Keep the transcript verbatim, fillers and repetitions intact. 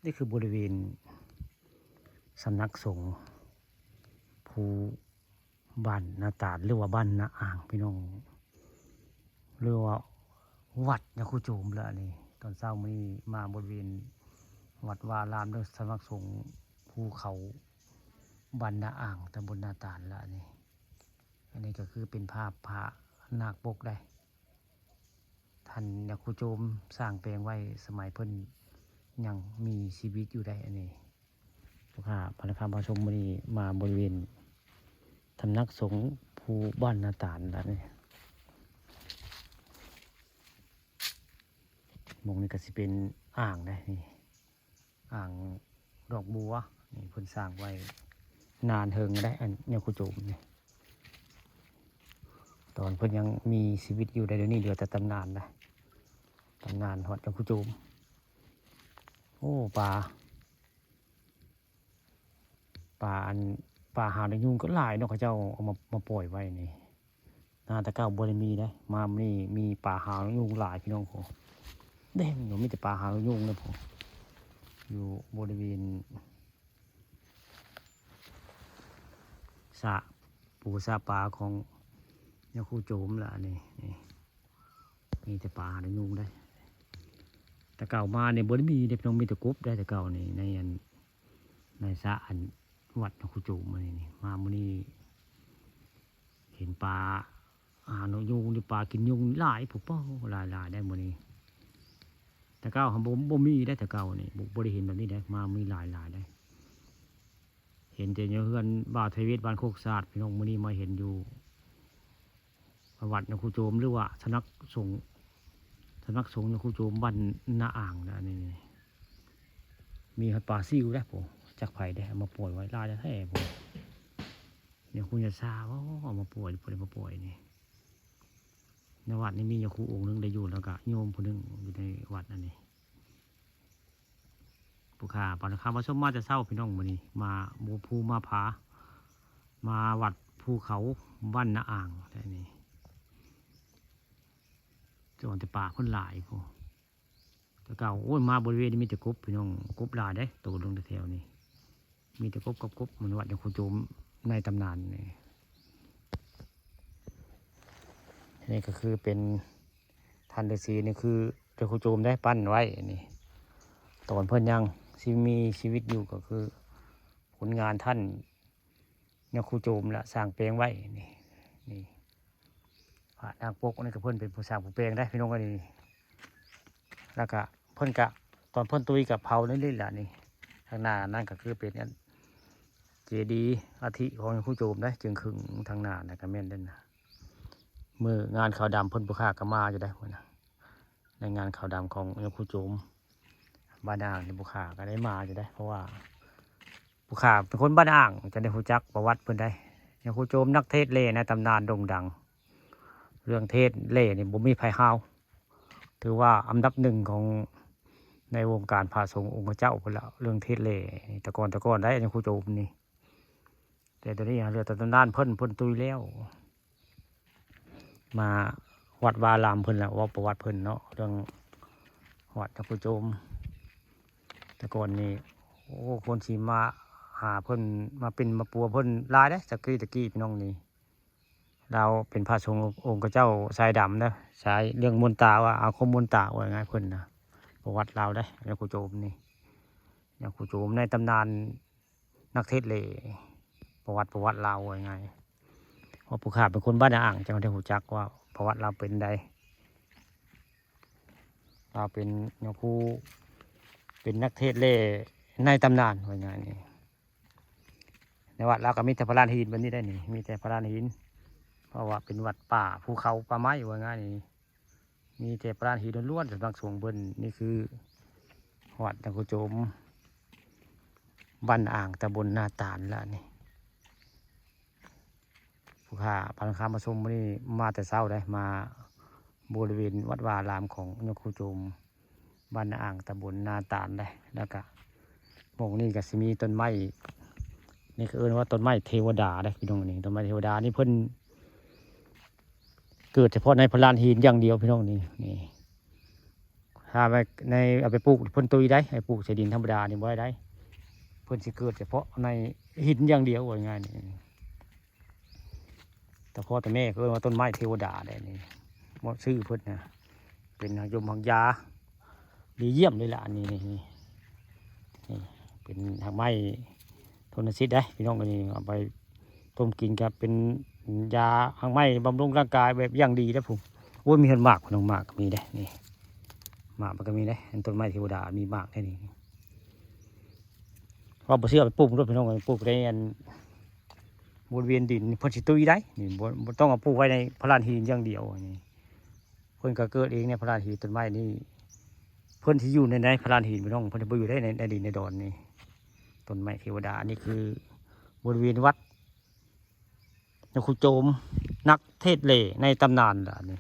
นี่คือบริเวณสำนักสงฆ์ภูบ้านนาตาด หรือว่าบ้านนาอ่างพี่น้อง หรือว่าวัดยาคูโจมแล้วนี่ ตอนเช้ามื้อนี้มาบริเวณวัดวาอารามเด้อ สำนักสงฆ์ภูเขาบ้านนาอ่าง ตำบลนาตาดแล้วนี่ อันนี้ก็คือเป็นภาพพระนาคปกได้ ท่านยาคูโจมสร้างแปลงไว้สมัยเพิ่นยังมีชีวิตอยู่ได้ อันนี้ พวกข้าพาคำมาชมมื้อนี้มาบริเวณสำนักสงฆ์ภูบ้านนาตาดแล้วนี่ หม่องนี้ก็สิเป็นอ่างได้นี่ อ่างดอกบัว นี่เพิ่นสร้างไว้นานเฮิงได้ อันยาคูโจมนี่ ตอนเพิ่นยังมีชีวิตอยู่ได้ เดี๋ยวนี้เหลือแต่ตำนานนะ ตำนานฮอดยาคูโจม โอ้ ปลา ปลาอัน ปลาหางนกยูงก็หลายเนาะ เขาเจ้าเอามา มาปล่อยไว้นี่ นาแต่เก่าบ่ได้มีเด้ มามื้อนี้มีปลาหางนกยูงหลายพี่น้องโห เด้งอยู่ มีแต่ปลาหางนกยูงเลยผม อยู่บริเวณสระปูสระปลาของยาคูโจมละนี่ นี่ มีแต่ปลาหางนกยูงได้ แต่เก่ามาเนี่ยบ่ได้มีเด้พี่น้อง มีแต่กบได้แต่เก่านี่ ในอัน ในสระอันวัดยาคูโจมมื้อนี้นี่ มามื้อนี้เห็นปลาหางนกยูงนี่ ปลากินยุงหลาย ผู้เป้า หลายๆได้มื้อนี้ แต่เก่าหั้นบ่ บ่มีได้ แต่เก่านี่ บ่ บ่ได้เห็นแบบนี้ได้ มามีหลายๆได้ เห็นแต่อยู่เฮือนบ่าวไทยเวทบ้านโคกสะอาดพี่น้อง มื้อนี้มาเห็นอยู่วัดยาคูโจม หรือว่าสำนักสงฆ์ สำนักสงฆ์ยาคูโจมบ้านนาอ่างนะ นี่ มีฮอดปลาซิวได้ ผม จักไผได้เอามาปล่อยไว้หลายแท้ๆ ผม ยาคูยาซาบ่เอามาปล่อย บ่ได้มาปล่อยนี่ ในวัดนี่มียาคูองค์หนึ่งได้อยู่ แล้วก็โยมผู้หนึ่งอยู่ในวัดอันนี้ ผู้ข้าพาคำมาชมมาแต่เช้าพี่น้อง มื้อนี้มาบูภูมาผา มาวัดภูเขาบ้านนาอ่างแต่นี่ จนแต่ป่าเพิ่นหลายพุ้น แต่เก่า โอ้ย มาบริเวณนี้มีแต่กบพี่น้อง กบหลายเด้ โตลงแถวๆนี้ มีแต่กบกับกบ มันวัดยาคูโจมในตำนานนี่ นี่ก็คือเป็นท่านฤาษีนี่ คือยาคูโจมได้ปั้นไว้นี่ ตอนเพิ่นยังสิมีชีวิตอยู่ก็คือผลงานท่านยาคูโจมละสร้างแปลงไว้นี่ นี่ พระนาคปกนี่ก็เพิ่นเป็นผู้สร้างผู้แปลงได้พี่น้อง อันนี้ แล้วก็เพิ่นก็ ตอนเพิ่นตุยก็เผานี่แหละนี่ ทางหน้านั่นก็คือเป็นอันเจดีย์อัฐิของยาคูโจมได้ จึงครึ่งทางหน้านะ ก็แม่นเด้นะ มื้องานขาวดำเพิ่นผู้ข้าก็มาอยู่ได้มื้อนะ ในงานขาวดำของยาคูโจมบ้านอ่างนี่ผู้ข้าก็ได้มาอยู่ได้ เพราะว่าผู้ข้าเป็นคนบ้านอ่าง จะได้รู้จักประวัติเพิ่นได้ ยาคูโจมนักเทศน์แหล่ในตำนานโด่งดัง เรื่องเทศน์แหล่นี่บ่มีไผฮาว ถือว่าอันดับหนึ่งของในวงการพระสงฆ์องค์เจ้าพุ้นละ เรื่องเทศน์แหล่นี่ แต่ก่อน แต่ก่อนได้ยาคูโจมนี่ แต่ตอนนี้เหลือแต่ตำนานเพิ่น เพิ่นตุยแล้ว มาวัดวาอารามเพิ่นละ เว้าประวัติเพิ่นเนาะ เรื่องวัดยาคูโจม แต่ก่อนนี่ โอ้ คนสิมาหาเพิ่น มาปิ้นมาปัวเพิ่นหลายเด้ แต่กี้ แต่กี้พี่น้องนี่ ลาวเป็นพระสงฆ์องค์เจ้าสายดำนะ สายเรื่องมนตรา ว่าอาคมมนตรา ว่าง่ายเพิ่นนะ ประวัติลาวได้ยาคูโจมนี่ ยาคูโจมในตำนานนักเทศน์แหล่ ประวัติ ประวัติลาว ว่าง่าย เพราะผู้ข้าเป็นคนบ้านอ่าง จังได้รู้จักว่าประวัติลาวเป็นใด ลาวเป็นยาคู เป็นนักเทศน์แหล่ในตำนาน ว่าง่ายนี่ ในวัดลาวก็มีแต่พระลานหินแบบนี้ได้นี่ มีแต่พระลานหิน เพราะว่าเป็นวัดป่าภูเขาป่าไม้ ว่าง่ายนี่ มีแต่พระลานหินล้วนๆ สำนักสงฆ์เพิ่น นี่คือวัดยาคูโจม บ้านอ่าง ตำบลนาตาดละนี่ ผู้ข้าพาคำมาชมมื้อนี้มาแต่เช้าได้ มาบริเวณวัดวาอารามของยาคูโจม บ้านนาอ่าง ตำบลนาตาดได้ แล้วก็หม่องนี้ก็สิมีต้นไม้ นี่ก็เอิ้นว่าต้นไม้เทวดาได้พี่น้อง นี่ต้นไม้เทวดานี่เพิ่นเกิดเฉพาะในพระลานหินอย่างเดียวพี่น้อง นี่ นี่ ถ้าไปในเอาไปปลูกเพิ่นตุยได้ ให้ปลูกใส่ดินธรรมดานี่บ่ได้ได้ เพิ่นสิเกิดเฉพาะในหินอย่างเดียวว่าง่ายนี่ แต่พ่อแต่แม่ก็เอิ้นว่าต้นไม้เทวดาได้นี่ บ่ชื่อเพิ่นนะ เป็นหากยมหากยา ดีเยี่ยมเลยล่ะ อันนี้นี่นี่นี่เป็นหากไม้ทนสิทธิ์ได้พี่น้อง อันนี้เอาไปต้มกินครับ เป็นยาหากไม้บำรุงร่างกายแบบอย่างดีนะผม โอ้ย มีเห็นหมากพี่น้อง หมากก็มีได้นี่ หมากมันก็มีได้ อันต้นไม้เทวดามีหมากได้นี่ ว่าบ่เชื่อไปปลูกด้วยพี่น้อง ปลูกได้อันบริเวณดินนี่เพิ่นสิตุยได้นี่ บ่บ่ต้องเอาปลูกไว้ในพลานหินอย่างเดียวนี่ เพิ่นก็เกิดเองในพลานหิน ต้นไม้นี่ เพิ่นสิอยู่ในในพลานหินพี่น้อง เพิ่นสิบ่อยู่ได้ในในดินในดอนนี่ ต้นไม้เทวดา อันนี้คือบริเวณวัดนครโจม นักเทศน์เหล่ในตำนานล่ะนี่